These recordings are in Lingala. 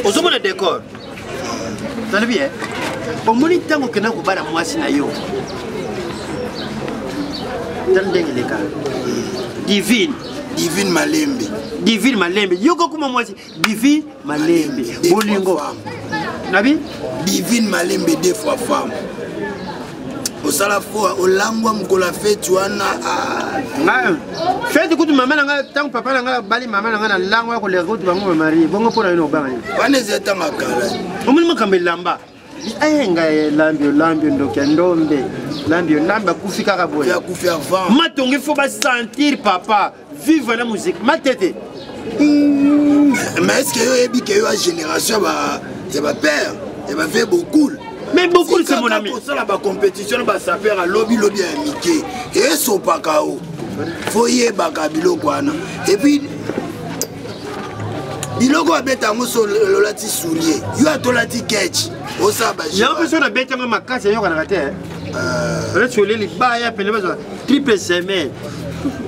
Ozomona décor. Nalobi eh. Omoni ntango okenda kobala mwasi na yo. Tala ndenge eleka. Divine. Divine Malembe. Divine Malembe. Yoka kuma mwasi Divine Malembe. Bolingo. Nabi? Divine Malembe deux fois femme. Osala fo olangwa mokolo ya feti wana. Ah. Ngai feti kutu mama na ngai ntango papa na ngai abali mama na ngai na langwa koleka kutu bango bamarie bongo mpo na yo na obanga nini? Wana eza ntango ya kala. Omoni makambo elamba. Eh, ngai lambi olambi ndoki ya ndombe lambi olambi akufi kaka boye akufi avant matongi fo basentir papa vive la musique matete. Mais est ce que yo oyebi ke yo ya génération ya bapère ya bavie bokul? Mais beaucoup c'est mon ami. Kosala bacompétition na basaper alobi lobi ya mike esopaka o fo yebaka biloko wana epuis biloko abeta yango so olati soulier yo atolati ketch osala bayango mpe so nabeti yango makasi eyokanaka te olati soulier libaya pene bazwa triple semaine.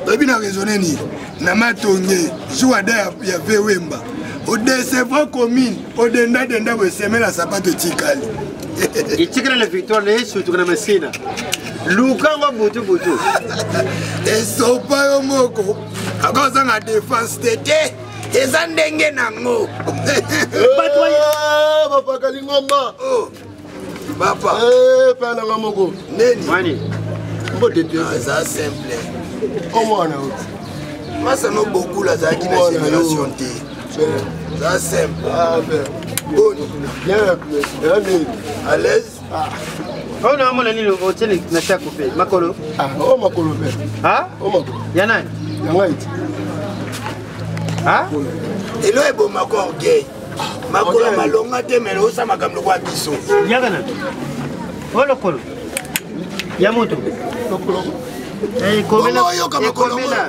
Oyebi na raisonne nini na matonge jour ada ya vewemba odecevoir commune odendadenda boye semele ya sapato etikali etikali na victoire na ye sutuka na masina lukango butu butu esopa yo moko akozanga défense te te eza ndenge nango. Bato bapaka lingomba. Oh, papa pa nanga moko neni wani mbote te. Eza simple. Omwana yo masano bokula azalaki na génération te, eza simple. Boni? Bien, à l'aise. Oyo naomona nini otie na sako mpe makolo? O makolo mpe. O makolo. Ya nani? Ya ngai ti. Elo ebomaka orgueil, makolo malonga te mele osa makambo lokola biso. Yaka na o lokolo ya moto.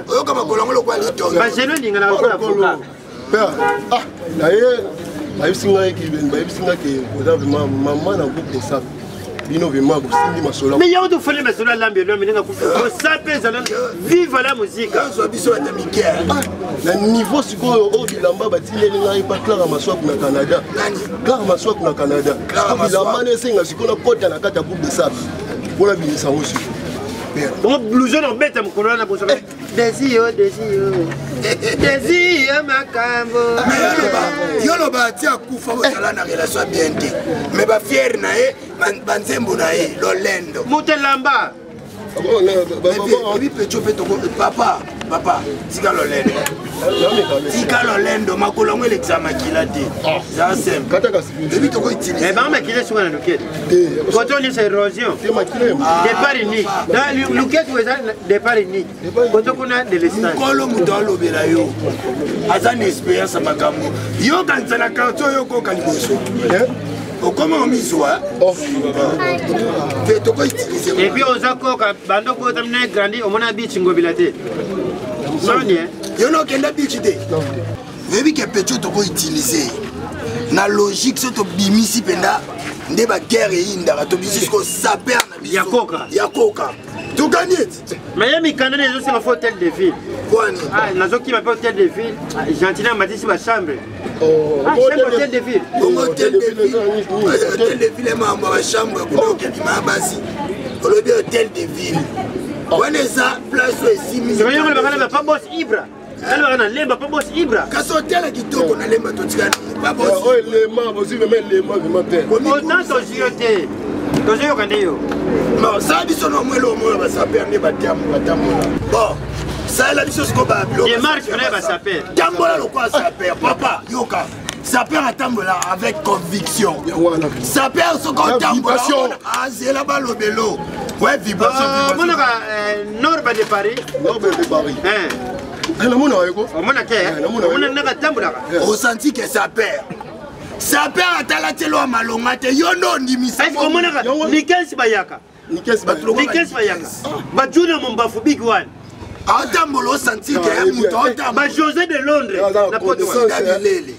Oyoka makolo yango lokola litongi. Bageno elingana lokola voka. Père, ah, naye bayebisi ngai bayebisi ngai ke oza vraiment mama na groupe de sap bino vraiment bosimbi masolo. Mais yango tofali masolo alambi elombi ndenge akufi osape ezala vive la musique. Ozwa biso ata mike. Na niveau sikoyo oyo bilamba batindeli ngai pa Clara Maswaku na Canada, Clara Maswaku na Canada, bilamba na esenga sikoyo nakota na kati ya groupe de sap mpona bimisa yango sikoyo. Bongo blouson obeta mokolo wana bosaka Desio, desio, desio makambo. Yo loba ati akufa bozala na relation bien te, mais bafiere na ye banzembo na ye lolendo. Moto elamba. Ebi pecho mpe toko papa papa tika lolendo, tika lolendo, makolo yango elekisa makila te, eza simple. Ebi toko utiliser bango makila esuka na luketu koto nyonso érosion départ unique luketu eza départ unique koto kuna delestage. Mokolo moto alobela yo aza na expérience ya makambo, yo kanisa na quartier oyo okoka liboso okoma omizwa te toko utiliser. Et puis oza koka bando kota mna grandi omona beach ngobila te soni. Yo na okenda beach te, oyebi ke petio toko utiliser na logique so tobimisi mpenza nde baguerre eyindaka, tobimisi siko saper na biso ya koka tokani eti. Mais ye mikanda nde ezosenga fo hôtel de ville. Kwani nazokima mpe hôtel de ville gentili amatisi bachambre hôtel de ville. Bongo hôtel de ville, hôtel de ville emambo ya bachambre kuna okebima ya basi, olobi hôtel de ville wana eza place oyo esimisi. Yango na pa bos ibra alobaka na lemba pa bos ibra. Kasi hôtel ya kitoko na lemba totika pa bos. Oyo elema bozwi vraimen elema vraimen te. Autant tozwi yo te, tozoyoka nde yo. Bon, sala biso na mwelo omoyo basaper nde batambola. Bon, salela biso siko babiloko. Démarche wana ya basaper. Tambola lokola saper papa, yoka saper atambola avec conviction. Saper soki otambola azela balobelo ouais vibration. Omonaka Norba de Paris. Norba de Paris namona yeko. Omona te, omona ndenge atambolaka. Osanti ke saper saper atala te lo malonga te, yo nde ondimisa. Omonaka Nikensi bayaka, Nikensi bayaka, bajuna mombafu big one. Atambola osanti ke moto aotambola. Bajosé de Londres na poto. Bilele.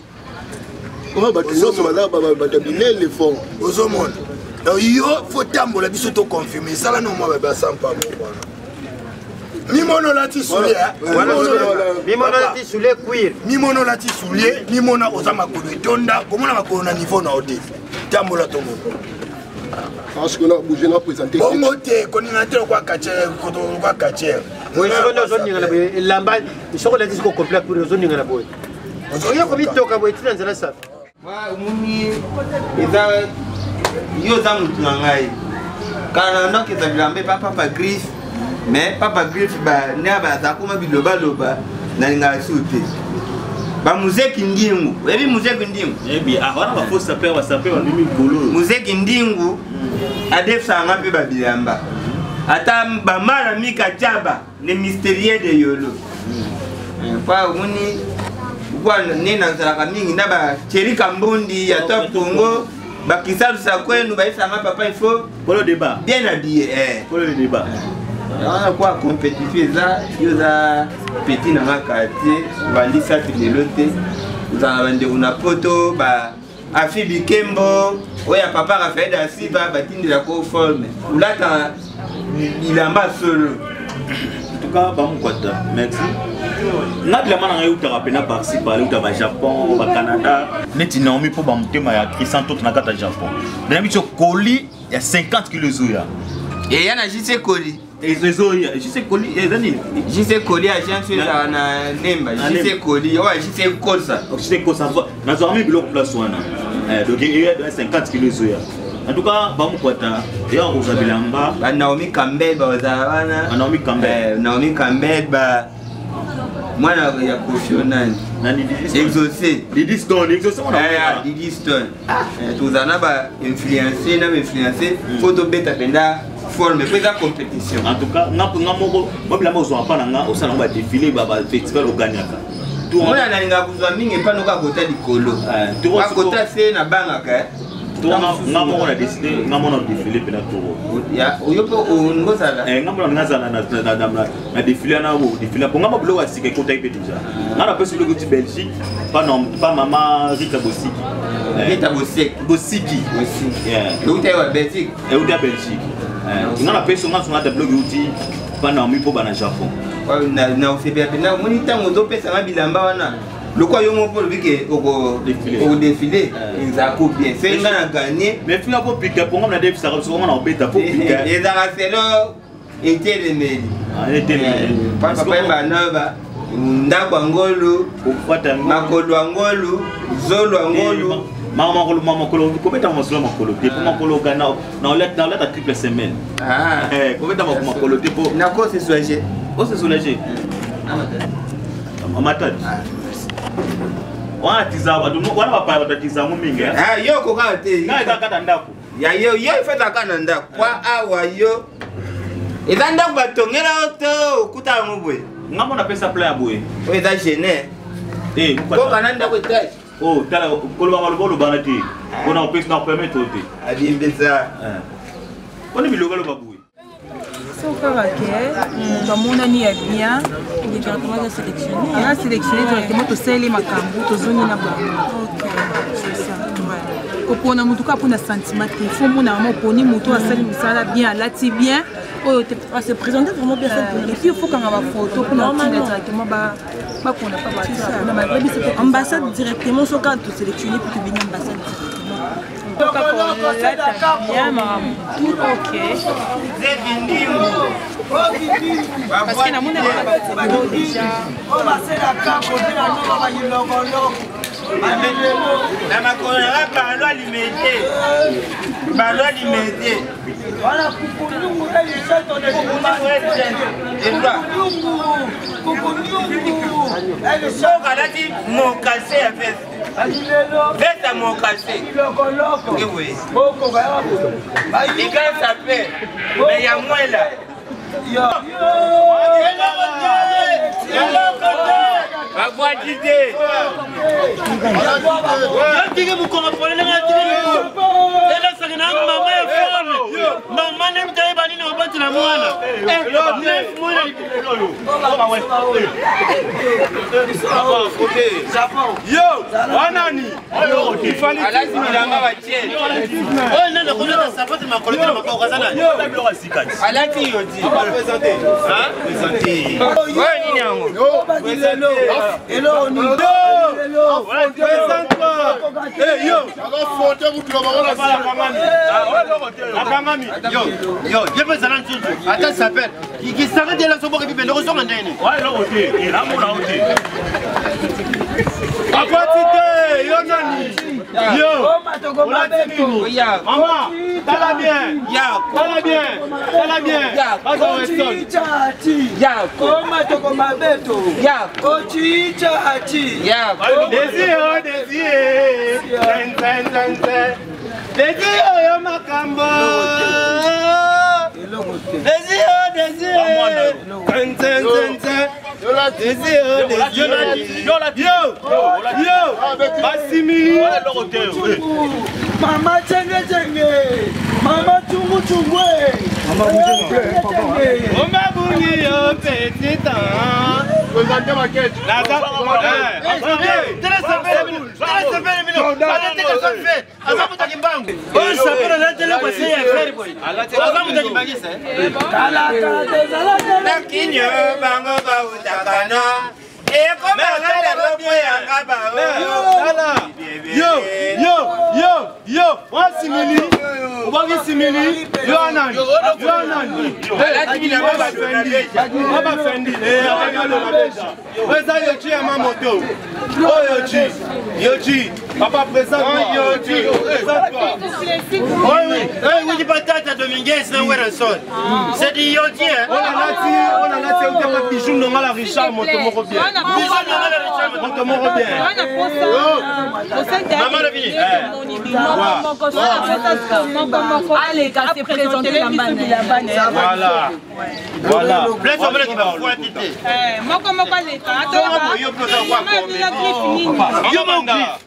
Bato nyonso baza bato ya bilele fort. Ozomona yo fo tambola biso toconfirme esala no mwa basampa moko wana. Mimono olati soulier. Mimono olati soulier cuir. Mimono olati soulier, mimona oza makolo etonda, komona makolo na niveau na yo te. Tambola tomona. Parce que na bouger na présenter. Bongo te koninga te lokwa catcher, lokwa catcher. Boye soko nde ozoningana boye elamba soki olati siko complet cuir ozoningana boye. Oyo komitoka boye tina nzela safi. Omoni eza yo oza motu na ngai kala na ndako eza bilamba epa papa griffe, mais papa griffe nde baza koma bilobaloba, nalingaka su te. Bamuzeki ndingu, oyebi muzeki ndingu? Muzeki ndingu adefisaka nga mpe babilamba, ata bamala mika jaba le mystérieux de yolo. Pa omoni kwa nde nazalaka mingi na bacheri Kambundi ya Top Congo, bakisalusa kwenu bayebisanga papa il faut bien habillé. Wana kwa compétition eza yo oza petit na nga quartier, obandi safi lelo te, ozala na bandeko na poto, ba afi bikembo oyo ya papa Rafael da Silva batindelako forme olata bilamba solo. En tout cas, bamukwata, merci. Nga bilamba na ngai eutaka mpena par-ci par eutaka bajapon, bacanada, neti Naomi mpo bamotema ya Christian Toto na kati ya Japon. Nayebi biso koli ya 50 kilo ezoya. Eya na JC Koli. Ezoya JC Koli eza nini? JC Koli agence ezala na Lemba. JC Koli oyo JC Kosa. JC Kosa nazwaka mi biloko place wana. Donc eya 50 kilo ezoya. En tout cas, bamukwata eya kozwa bilamba. Ba Naomi Campbell bazala wana. Ba Naomi Campbell. Naomi Campbell, ba mwana ya Kofi nani? Nani? Exaucé. Didi Stone, Exaucé mwana. Didi Stone. Tozala na ba influencer na ba influencer, faut tobeta mpenza forme po eza compétition. En tout cas, nga moko ba bilamba ozwaka mpa na nga, osala yango badéfilé, bafestival, ogagnaka. Mona nalingaka kozwa mingi epa noka kota likolo, bakota se nabangaka. Nga moko na décide, nga moko na défilé mpe na toro. Oyo mpo olingi ozala? Nga moko na nazala na défilé wana, défilé po nga ma biloko ya sika ekotaki mpe déjà. Nga napesi biloko ti Belgique pa mama Rita Bosiki. Rita Bosiki. Bosiki. Euta ya Belgique. Euta Belgique. Nga napesi nga songa ta biloko euti pa Naomi mpo bana Japon. Na osepela mpenza, omoni ntango ozopesanga bilamba wana, lokwa yo moko olobi ke okodéfilé, ezalaka bien soki nga na gagné. Mais finga po pika po nga na defisaka biso nga na obeta po pika. Ezalaka selo etelemeli. Papa yemba na ndako ya ngolu, makolo ya ngolu, zolo ya ngolu. Makolo, makolo, kobeta masolo makolo te po makolo ka na olata triple semaine. Kobeta makolo te po nako se soulager. O se soulager matadi wana tiza bato wana bapaya, bato atiza yango mingi. Yo okokaka te. Ngai eza kata ndako. Ya yo, yo efetaka na ndako kwa awa, yo eza ndako batongela yo to okuta yango boye? Nga mpo napesa plan ya boye. Oyo eza gene koka na ndako etage. Oh, tala, koloba maloba olobana te mpona opesi na permettre te. Adimbisa. Mpona biloko aloba boye. So kaka ke moto amonani ya bien, aza sélectionné directement, tosaleli makambo, tozongi na bango. Kopona motu kaka mpona sentiment te, faut mona mama oponi motu asali mosala bien, alati bien, oyo te. Se présenter vraiment bien. Et puis il faut kanga bafoto mpona otinda directement, bakona pa bato malgré biso. Ambassade directement, soki tosélectionné mpo tobengi ambassade directement. Kolata bien, makambo tout ok, parce que namoni bafoto déjà. Na makolo nanga balo alimete, balo alimete. Voilà, Kukunyungu, Kukunyungu, soki alati mokase ya veste, veste ya mokase likansa mpe me ya mwela. Babwaki te. Yatiki mokongo polele, nga atiki elosaka na mama ya forme. Mama ne mutayeba nini obotela mwana. 9 mois. Yo, wanani? Alati bilamba batie. Oyo nani akolata sapatu makolo te na maboko aza nani? Alati yodi. Oyo nini yango? Yo, yo, ye mpe ezala nsusu ata sapel kisaka te soboka bibende kozonga ndenge Akwati te, yo nani? Yo. Olati nini? Mama, tala bien. Tala bien. Tala bien. Baza Weston. Désir, oh, désir. Zen, zen, zen, zen. Désir, oh, makambo. Désir, oh, désir. Zen, zen, zen, zen. Désir, oh, désir. Yo, yo, Basimili. Mama chenge chenge, mama chungu chungu. Omabungi yo petit hein. Aza mutaki mbangu oyo sapel alatela kwase ya frere boye aza mutaki mbangisa. Nakinyo bango bautakana. Ekomaka lopo yanga bao. Yo, yo, yo, yo, wasimili. Obaki simili, yo anani, yo anani. Alati bilamba badona. Baba Fendi, eh, Eza Yoji ya mamoto. Oh Yoji, Yoji, papa présente toi. Yoji. Présente toi. Oui, oui, oui, oui, patata Dominguez na Werrason. C'est du Yoji, hein. On a lati, on a bijou nonga la Richard moto moko bien. Bijou nonga la Richard moto moko bien. Maman la vie. Aleka se présenter la Voilà. Voilà. Place omona ki ba fuati te. Moko moko aleka. Yo yo mo griffe.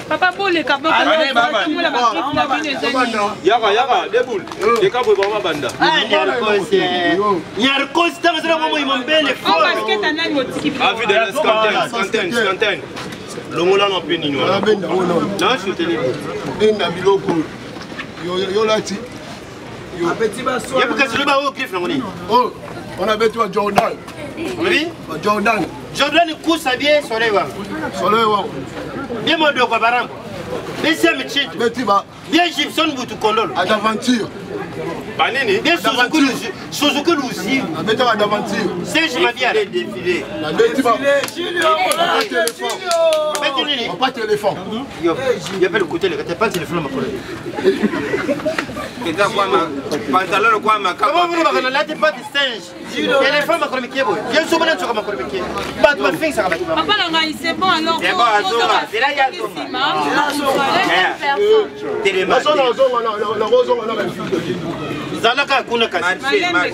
Papa boleka bokomola bagriffe na bino eza nini? Yaka yaka deboul. Deka boye bango banda. Ah Nyarkos. Nyarkos tanga zela momo imombele O fort. basket anani otiki Ah vu de la cinquantaine, cinquantaine. Longola na pe nini wana. Abenda ngo nano. Na soutenir. Benda biloko. Yo lati. Yebu kasi loba oyo griffe nango nini? Oh, on avait toi Jordan. Oui? Jordan. Jordan kusa bien soleil wangu. Soleil wangu. Bien modoko barambo. Bien Sam Chintu. Beti ba. Bien Gibson Butu Kondolo. D'aventure. Banini? Bien Suzuki Luzi. Suzuki Luzi. Abeta ba d'aventure. Serge Mabiala. Défilé. Abeti ba. Beti nini? Pas téléphone. Yo, yo pe l'écouter le t'as pas téléphone makolo. Eza kwa ma pantalon kwa makapa. Kama vile bakana lati pas de singe. Téléphone makolo mikie boye. Bien somo na tsoka makolo mikie. Bato bafingisaka bato. Papa na ngai, c'est bon alors. C'est bon, azonga. C'est là, ya azonga. Telema. Zala kaka kuna kasi. Marché, marché,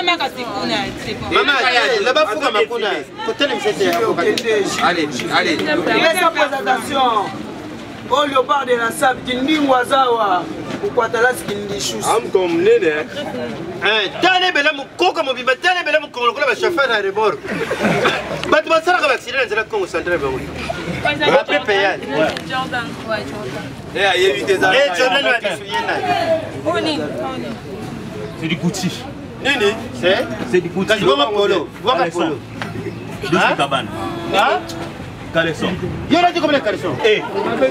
marché. Mama, laba fukama kuna. Kotelemisa te ya Allez, allez. Pesa présentation. Au léopard de la sable, Kindingu azawa. Ukwatalasi Kindishus. Am comme nene. Tala ebele mokoka mobimba, tala ebele mokongo lokola bachauffeur na rebord. Bato basalaka baaccident na nzela Congo central bango. Après payage. Jordan, ouais, Jordan. Eh ayebi te za. Eh Jordan wa bisuye na. C'est du Gucci. Nini? C'est C'est du Gucci. Kasi bwaka polo, bwaka polo. Douce cabane. Hein? Caleçon. Yo olati combien de caleçon? Eh,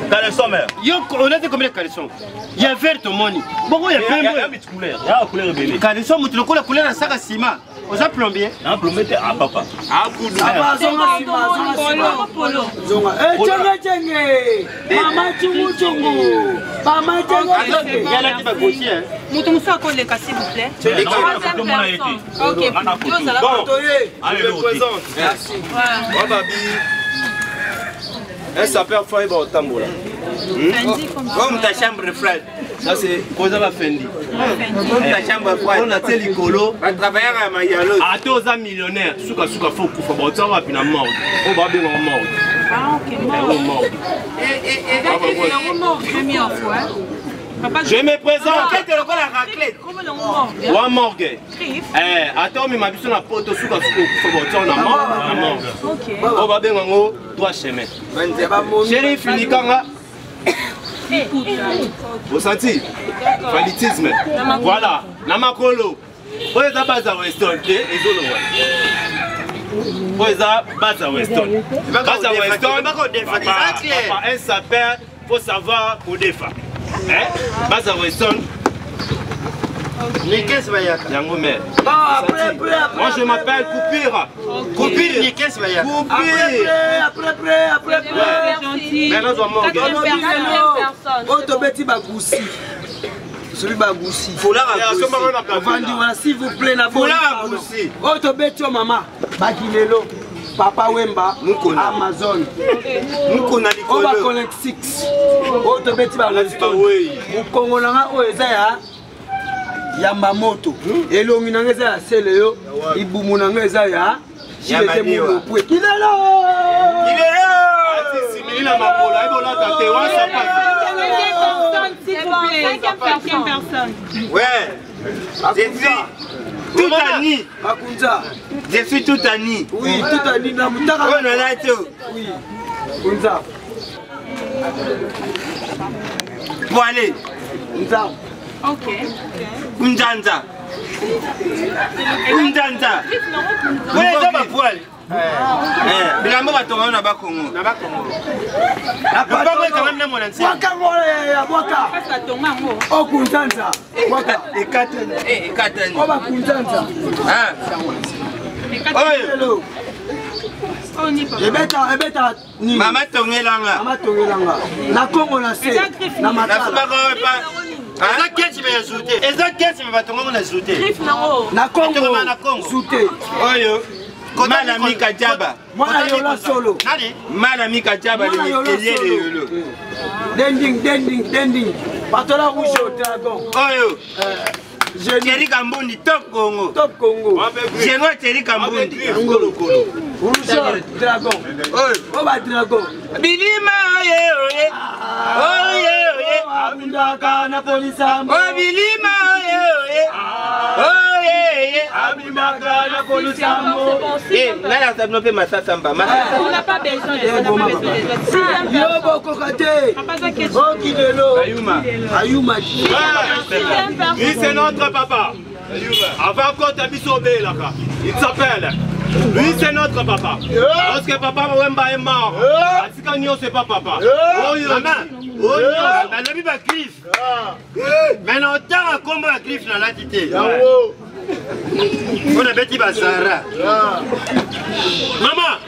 caleçon mère. Yo olati combien de caleçon? Ya vert tomoni. Bongo ya Ya ya pembe. mit couleur. Ya couleur ebele. Caleçon mutu lokola couleur ya saka nsima. Oza plombier? Na plombier te ah papa. Akudu. Papa azonga nsima, azonga nsima. Zonga. Eh, chenge chenge. Mama chungu chungu. Mama chenge chenge. Ya alati ba Gucci hein. Moto mosusu akoleka s'il vous plaît. Troisième personne. Ok, yo ozala. Bon, Toye. je me présente. Merci. Ouais. Wababi. Un sapeur faille ba otambola. Comme ta chambre froide. Ça c'est koza ba Fendi. Comme ta chambre froide. On a tie likolo. Ba travailleur ya mayalo. Ate oza millionnaire, suka suka fo kufa ba otia wapi na morgue. Oyo ba benga morgue. Ah, ok. Eh, oyo morgue. Yango mort première fois. Je me présente. Kete lokola raclette. Wa morgue. Eh, ata omema biso na poto suka suka okufa botia na morgue na morgue. Oyo babenga yango droit chemin. Shérif Nikanga. Osanti falitisme. Voilà, na makolo. Oyo eza base ya Weston te ezoloba. Oyo eza base ya Weston. Base ya Weston. Papa, un sapeur faut savoir kodefa. Hein? Base ya Weston. Nikes Bayaka. Yango mère. Moi je m'appelle Coupure. Coupure Nikes Bayaka. Coupure. Après. Maintenant je morgue. Oyo tobeti bagusi soki bagusi ovandi wana s'il vous plaît na oyo tobeti yo mama bakilelo papa wemba amazon oyo bacollect 6 oyo tobeti bareston mokongo na nga oyo eza ya yamba moto elongi na nga eza ya sele yo libumu na nga eza ya jilete mulopwe kilelo simili na makolo ayebi olata te wana Ouais. Je suis tout à nu. Bakunza. Je suis tout à nu. Oui, tout à nu. Na mutaka. Oh, na lati. Oui. Kunza. Poilé. Nza. Ok. Kunzanza. Kunzanza. Oyo eza bapoile. Bilamba batonga na bakongo. Na bakongo. Lopango ekangami na mwana nse. Bwaka ngola bwaka. O kunzanza. Bwaka. Ekatani. Ekatani. O bakunzanza. Ah. Oyo. Ebeta ebeta nini? Mama tongelanga. Mama tongelanga. Na Kongo na se. Na Matala. Eza kesi me ya zute. Eza kesi me batongango na zute. Na Kongo. Na Kongo. Zute. Oyo. Mala Mika Jaba. Mwana yola solo. Nani? Mala Mika Jaba Mwana le yola mystérieux de solo. Yolo. Dending, dending, dending. Patola rouge au dragon. Oyo. Génie. Thierry Kambundi Top Congo. Top Congo. Genois Thierry Kambundi. Rouge dragon. Oyo. Oh ba dragon. Bilima oye oye. Oye oye. Abundaka na polisa. Oh Bilima oye oye. Oye oye. abimaka na kolusa Eh, nala sabino pe masasa mba. Masasa. On n'a pas besoin de ça, on n'a pas besoin de ça. Yo bokoka te. Papa Zaki, Okilelo. Ayuma. Ayuma. Lui c'est notre papa. Avant kota biso obelaka. Il s'appelle. Lui c'est notre papa. Lorsque papa Wemba est mort, atika nyonso epa papa. Oyo. Mama. Oyo. Nalobi ba griffe. Mais na otanga kombo ya griffe nalati te. Yango. Mpo nabeti bazara. Mama,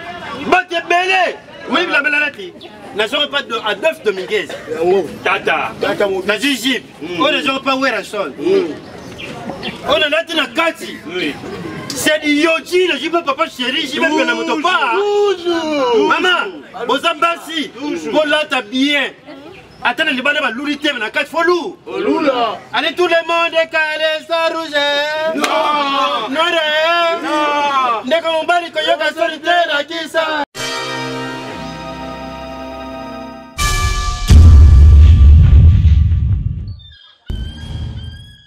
bato ebele. Omoni bilamba nalati. Nazonga pa Adolphe Dominguez. Yango. Tata. Tata mobi. Nazwi jipe. Oyo nazonga pa Werrason. Oyo nalati na kati. Oui. C'est du yoji, le jipe papa chéri, jipe pena moto pa. Mama, boza basi, bolata bien. Ata na libanda baluli te na kati folu. Lula. Allez tout le monde carré sa rouge. Non. Noire. Non. Ndeko mobali koyoka soni te na kisa.